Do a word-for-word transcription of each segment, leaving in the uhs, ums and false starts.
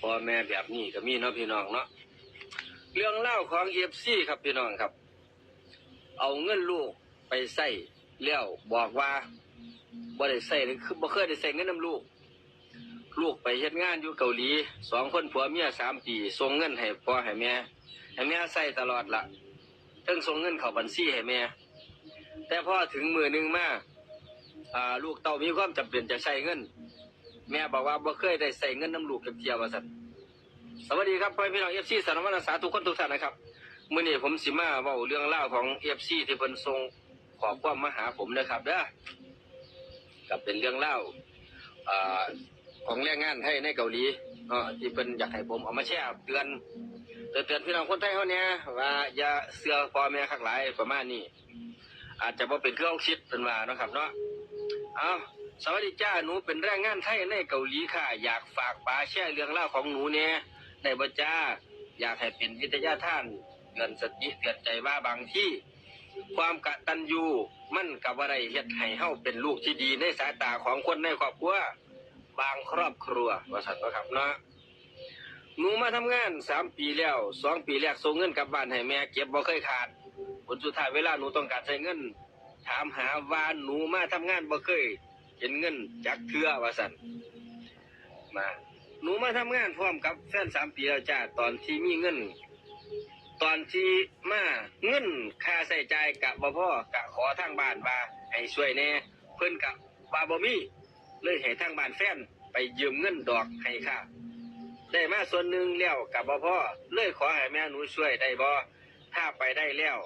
พ่อแม่แบบนี้ก็มีเนาะพี่น้องเนาะ เรื่องราวของเอฟซีครับพี่น้องครับ เอาเงินลูกไปใช้แล้วบอกว่าบ่ได้ใช้คือบ่เคยได้ใช้เงินนำลูก ลูกไปเฮ็ดงานอยู่เกาหลี สองคนผัวเมียสามปี ส่งเงินให้พ่อให้แม่ ให้แม่ใช้ตลอดละ เทิงส่งเงินเข้าบัญชีให้แม่ แต่พอถึงมื้อหนึ่งมา อ่า ลูกเต้ามีความจำเป็นจะใช้เงิน แม่บอกว่าบ่เคยได้ใช้เงินนำลูกจักเทื่อว่าซั่น สวัสดีครับพ่อแม่พี่น้องเอฟซี สารวัตรอาสาทุกคนทุกท่านนะครับ มื้อนี้ผมสิมาเว้าเรื่องราวของเอฟซีที่เพิ่นส่งข้อความมาหาผมนะครับเด้อ ก็เป็นเรื่องราว อ่า ของแรงงานไทยในเกาหลีเนาะ ที่เพิ่นอยากให้ผมเอามาแชร์เตือน เตือน เตือนพี่น้องคนไทยเฮาเนี่ยว่าอย่าเชื่อพ่อแม่คักหลายประมาณนี้ อาจจะบ่เป็นคือเฮาคิดเพิ่นว่าเนาะครับเนาะ เอา สวัสดีจ้า หนูเป็นแรงงานไทยในเกาหลีค่ะ อยากฝากป๋าแชร์เรื่องราวของหนูแน่ ได้บ่จ้า อยากให้เป็นวิทยาทาน เตือนสติเตือนใจว่าบางที ความกตัญญูมันก็บ่ได้เฮ็ดให้เฮาเป็นลูกที่ดีในสายตาของคนในครอบครัว บางครอบครัว ว่าซั่นเนาะครับเนาะ หนูมาทำงานสามปีแล้ว สองปีแรกส่งเงินกลับบ้านให้แม่เก็บบ่เคยขาด ผลสุดท้ายเวลาหนูต้องการใช้เงิน ถามหาว่าหนูมาทำงานบ่เคยเห็นเงินจักเทื่อว่าซั่น มา หนูมาทำงานพร้อมกับแฟนสามปีแล้วจ้า ตอนที่มีเงิน ตอนที่มาเงินค่าใช้จ่ายกะบ่พอกะขอทางบ้านว่าให้ช่วยแน่ เพิ่นกะว่าบ่มี เลยให้ทางบ้านแฟนไปยืมเงินดอกให้ค่ะ ได้มาส่วนหนึ่งแล้วกะบ่พอ เลยขอให้แม่หนูช่วยได้บ่ ถ้าไปได้แล้ว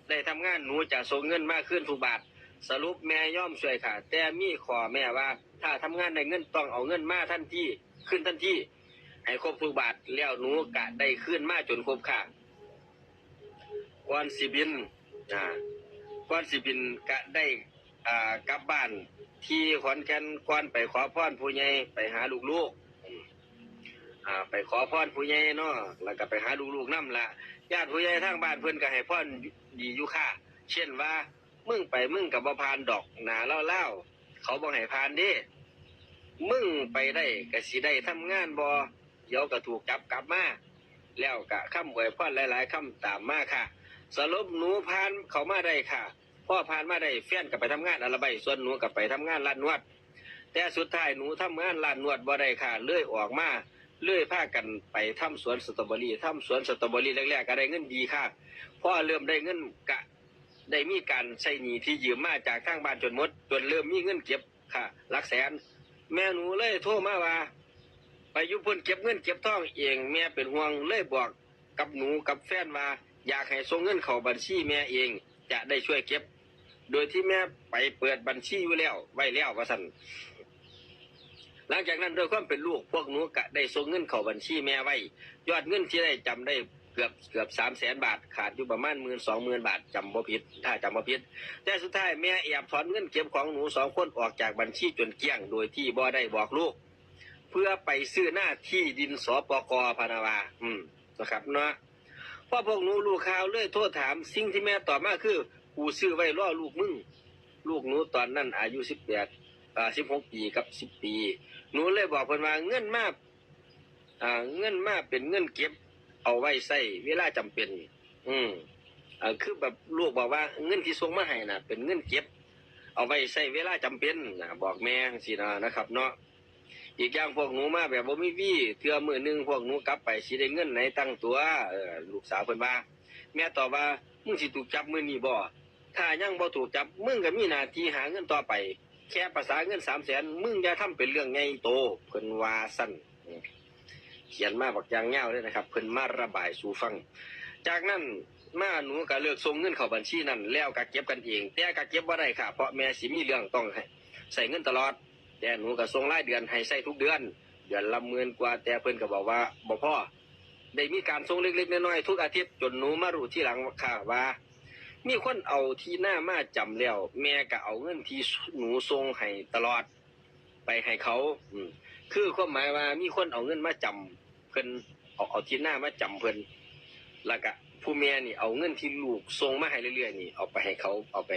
ได้ทำงานหนูจะส่งเงินมาคืนทุกบาท สรุปแม่ยอมช่วยค่ะ แต่มีข้อแม้ว่า ถ้าทำงานได้เงินต้องเอาเงินมาทันที คืนทันที ให้ครบทุกบาท แล้วหนูกะได้คืนมาจนครบค่ะ ก่อนสิบิน อ่า ก่อนสิบินกะได้ อ่า กลับบ้านที่ขอนแก่น ก่อนไปขอพรผู้ใหญ่ ไปหาลูกๆ อืม อ่า ไปขอพรผู้ใหญ่เนาะ แล้วก็ไปหาลูกๆนำละ ญาติผู้ใหญ่ทางบ้านเพิ่นก็ให้พรดีอยู่ค่ะ เช่นว่า มึงไปมึงก็บ่ผ่านดอก หน้าลาวๆ เขาบ่ให้ผ่านเด้ มึงไปได้ก็สิได้ทำงานบ่ เดี๋ยวก็ถูกจับกลับมา แล้วก็คำอวยพรหลายๆคำตามมาค่ะ สรุปหนูผ่านเข้ามาได้ค่ะ พอผ่านมาได้แฟนก็ไปทำงานอาราไบ ส่วนหนูก็ไปทำงานร้านนวด แต่สุดท้ายหนูทำงานร้านนวดบ่ได้ค่ะ เลยออกมา เลยพากันไปทำสวนสตรอเบอรี่ ทำสวนสตรอเบอรี่แรกๆก็ได้เงินดีค่ะ พอเริ่มได้เงินกะได้มีการใช้หนี้ที่ยืมมาจากทางบ้านจนหมด จนเริ่มมีเงินเก็บค่ะ หลักแสน แม่หนูเลยโทรมาว่า ไปอยู่พุ่นเก็บเงินเก็บทองเอง แม่เป็นห่วง เลยบอกกับหนูกับแฟนว่า อยากให้ส่งเงินเข้าบัญชีแม่เอง จะได้ช่วยเก็บ โดยที่แม่ไปเปิดบัญชีอยู่แล้ว ไว้แล้วว่าซั่น หลังจากนั้นด้วยความเป็นลูก พวกหนูก็ได้ส่งเงินเข้าบัญชีแม่ไว้ ยอดเงินที่ได้จำได้เกือบ เกือบสามแสนบาท ขาดอยู่ประมาณหมื่นสองหมื่นบาท จำบ่ผิด ถ้าจำบ่ผิด แต่สุดท้ายแม่แอบถอนเงินเก็บของหนูสองคนออกจากบัญชีจนเกลี้ยง โดยที่บ่ได้บอกลูก เพื่อไปซื้อหน้าที่ดิน สปก พะนะว่า อืม นะครับเนาะ พอพวกหนูรู้ข่าวเลยโทรถาม สิ่งที่แม่ตอบมาคือ กูซื้อไว้รอลูกมึง ลูกหนูตอนนั้นอายุสิบแปด อ่า สิบหกปีกับสิบปี หนูเลยบอกเพิ่นว่า เงินมา อ่า เงินมาเป็นเงินเก็บเอาไว้ใช้เวลาจำเป็น อืม อ่า คือแบบลูกบอกว่าเงินที่ส่งมาให้น่ะ เป็นเงินเก็บเอาไว้ใช้เวลาจำเป็นน่ะ บอกแม่จั่งซี้นะ นะครับเนาะ อีกอย่างพวกหนูมาแบบบ่มีวี เทื่อมื้อหนึ่งพวกหนูกลับไปสิได้เงินไหนตั้งตัว เออ ลูกสาวเพิ่นว่า แม่ตอบว่า มึงสิถูกจับมื้อนี้บ่ ถ้ายังบ่ถูกจับ มึงก็มีหน้าที่หาเงินต่อไป แค่ภาษาเงินสามแสน มึงอย่าทำเป็นเรื่องใหญ่โต เพิ่นว่าซั่น อืม เขียนมาบักอย่างยาวเลยนะครับ เพิ่นมาระบายสู่ฟัง จากนั้นมาหนูก็เลิกส่งเงินเข้าบัญชีนั้น แล้วก็เก็บกันเอง แต่ก็เก็บบ่ได้ค่ะ เพราะแม่สิมีเรื่องต้องให้ใช้เงินตลอด แต่หนูก็ส่งรายเดือนให้ใช้ทุกเดือน เดือนละหมื่นกว่า แต่เพิ่นก็บอกว่าบ่พอ ได้มีการส่งเล็กๆน้อยๆทุกอาทิตย์ จนหนูมารู้ทีหลังค่ะว่า มีคนเอาที่นามาจำแล้ว แม่ก็เอาเงินที่หนูส่งให้ตลอด ไปให้เขา อืม คือความหมายว่ามีคนเอาเงินมาจำเพิ่น เอา เอาที่นามาจำเพิ่น แล้วก็ผู้แม่นี่เอาเงินที่ลูกส่งมาให้เรื่อยๆนี่ เอาไปให้เขา เอาไป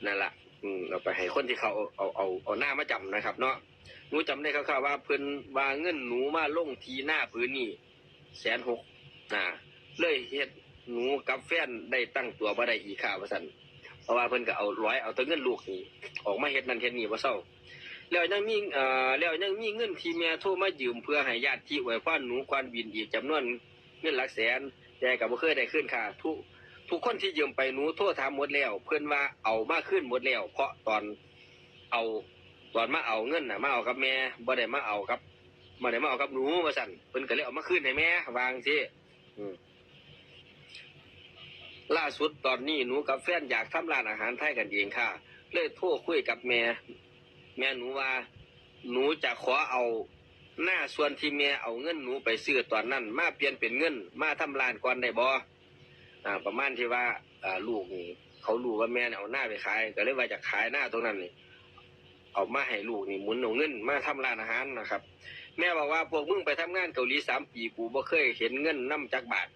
นั่นล่ะ อืม เอาไปให้คนที่เขาเอา เอา เอา เอานามาจำนะครับเนาะ หนูจำได้คร่าวๆว่าเพิ่นว่าเงินหนูมาลงที่นาผืนนี้แสนหก อ่า เลยเฮ็ดหนูกับแฟนได้ตั้งตัวบ่ได้อีกค่ะว่าซั่น เพราะว่าเพิ่นก็เอาหลอยเอาแต่เงินลูกนี่ออกมาเฮ็ดนั่นเฮ็ดนี่บ่เซา แล้วยังมี เอ่อ แล้วยังมีเงินที่แม่โทรมายืมเพื่อให้ญาติอวยพรหนูก่อนบินอีกจำนวนเงินหลักแสน แต่ก็บ่เคยได้คืนค่ะ ทุก ทุกคนที่ยืมไปหนูโทรถามหมดแล้ว เพิ่นว่าเอามาคืนหมดแล้ว เพราะตอนเอา ตอนมาเอาเงินน่ะ มาเอากับแม่ บ่ได้มาเอากับ บ่ได้มาเอากับหนูว่าซั่น เพิ่นก็เลยเอามาคืนให้แม่ ว่าจั่งซี้ อืม ล่าสุดตอนนี้หนูกับแฟนอยากทำร้านอาหารไทยกันเองค่ะ เลยโทรคุยกับแม่ แม่หนูว่า หนูจะขอเอานาส่วนที่แม่เอาเงินหนูไปซื้อตอนนั้น มาเปลี่ยนเป็นเงินมาทำร้านก่อนได้บ่ อ่า ประมาณที่ว่า อ่า ลูกนี่เขารู้ว่าแม่เนี่ยเอานาไปขาย ก็เลยว่าจะขายนาตรงนั้นนี่ เอามาให้ลูกนี่หมุนเอาเงินมาทำร้านอาหารนะครับ แม่บอกว่าพวกมึงไปทำงานเกาหลีสามปี กูบ่เคยเห็นเงินนำจักบาท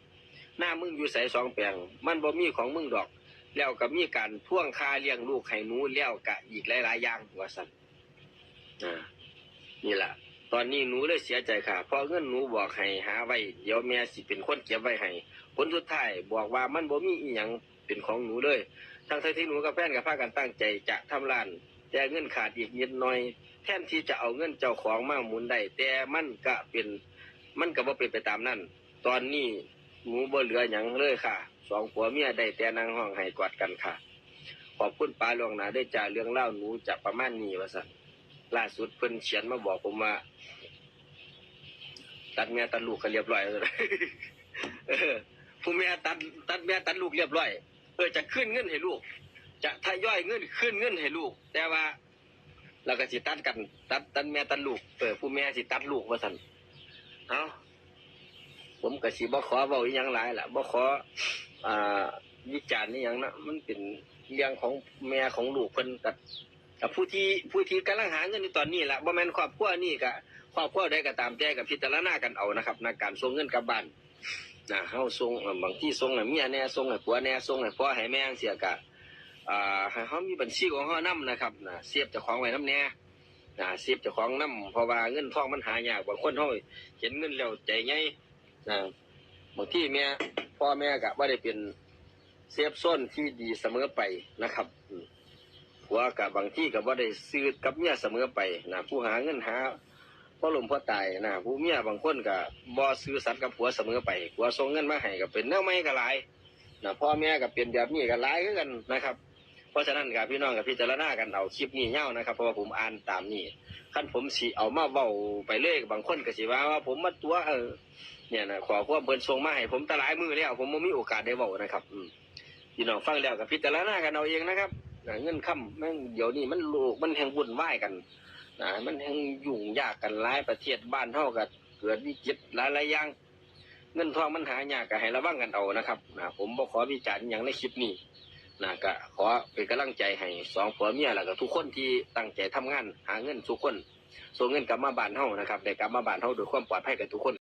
นามึงอยู่ไสสองแปลง มันบ่มีของมึงดอก แล้วก็มีการทวงค่าเลี้ยงลูกให้หนูแล้วก็อีกหลายๆอย่าง ว่าซั่น อ่า นี่ล่ะ ตอนนี้หนูเลยเสียใจค่ะ เพราะเงินหนูบอกให้หาไว้ เดี๋ยวแม่สิเป็นคนเก็บไว้ให้ ผลสุดท้ายบอกว่ามันบ่มีอีหยังเป็นของหนูเลย ทั้งๆที่หนูกับแฟนก็พากันตั้งใจจะทำร้าน แต่เงินขาดอีกนิดหน่อย แทนที่จะเอาเงินเจ้าของมาหมุนได้ แต่มันก็เป็น มันก็บ่เป็นไปตามนั้น ตอนนี้หนูบ่เหลือหยังเลยค่ะ สองผัวเมียได้แต่นั่งฮ้องไห้กอดกันค่ะ ขอบคุณป๋าล่วงหน้าเด้อจ้า เรื่องราวหนูจะประมาณนี้ ว่าซั่น ล่าสุดเพิ่นเขียนมาบอกผมว่า ตัดแม่ตัดลูกก็เรียบร้อยแล้ว เออ ผู้แม่ตัด ตัดแม่ตัดลูกเรียบร้อย เออ จะคืนเงินให้ลูก จะทยอยเงิน คืนเงินให้ลูก แต่ว่า แล้วก็สิตัดกัน ตัด ตัดแม่ตัดลูก เออ ผู้แม่สิตัดลูก ว่าซั่น เอ้า ผมก็สิบ่ขอเว้าอีหยังหลายล่ะ บ่ขอ อ่า วิจารณ์อีหยังนะ มันเป็นเรื่องของแม่ของลูกเพิ่น กับ กับผู้ที่ ผู้ที่กำลังหาเงินอยู่ตอนนี้ล่ะ บ่แม่นครอบครัวนี้ก็ ครอบครัวใดก็ตามแต่ก็พิจารณากันเอานะครับ ในการส่งเงินกลับบ้าน นะ เฮาส่ง เอ่อ บางทีส่งให้เมียแหน่ ส่งให้ผัวแหน่ ส่งให้พ่อให้แม่จั่งซี้ก็ อ่า ให้เฮามีบัญชีของเฮานำนะครับ นะ เซฟเจ้าของไว้นำแหน่ นะ เซฟเจ้าของนำ เพราะว่าเงินทองมันหายาก บางคนเฮาเห็นเงินแล้วใจใหญ่ นะ บางทีแม่ พ่อแม่ก็บ่ได้เป็นเซฟโซนที่ดีเสมอไปนะครับ อืม ผัวก็บางทีก็บ่ได้ซื่อกับเมียเสมอไปนะ ผู้หาเงินหาพอล้มพอตายนะ ผู้เมียบางคนก็บ่ซื่อสัตย์กับผัวเสมอไป ผัวส่งเงินมาให้ก็เป็นแนวใหม่ก็หลายนะ พ่อแม่ก็เป็นแบบนี้ก็หลายคือกันนะครับ เพราะฉะนั้นก็พี่น้องก็พิจารณากันเอา คลิปนี้ยาวนะครับ เพราะว่าผมอ่านตามนี้ คันผมสิเอามาเว้าไปเลย บางคนก็สิว่า ว่าผมมาตั๋ว เออ เนี่ยนะ ข้อความเพิ่นส่งมาให้ผมแต่หลายมื้อแล้ว ผมบ่มีโอกาสได้เว้านะครับ อืม พี่น้องฟังแล้วก็พิจารณากันเอาเองนะครับ นะ เงินคำแม่งเดี๋ยวนี้มันโลกมันแฮ่งวุ่นวายกัน นะ มันแฮ่งยุ่งยากกันหลาย ประเทศบ้านเฮาก็เกิดวิกฤตหลายๆอย่าง เงินทองมันหายากก็ให้ระวังกันเอานะครับ นะ ผมบ่ขอวิจารณ์หยังในคลิปนี้ นะ ก็ขอเป็นกำลังใจให้สองผัวเมีย แล้วก็ทุกคนที่ตั้งใจทำงานหาเงินทุกคน ส่งเงินกลับมาบ้านเฮานะครับ ได้กลับมาบ้านเฮาด้วยความปลอดภัยกันทุกคน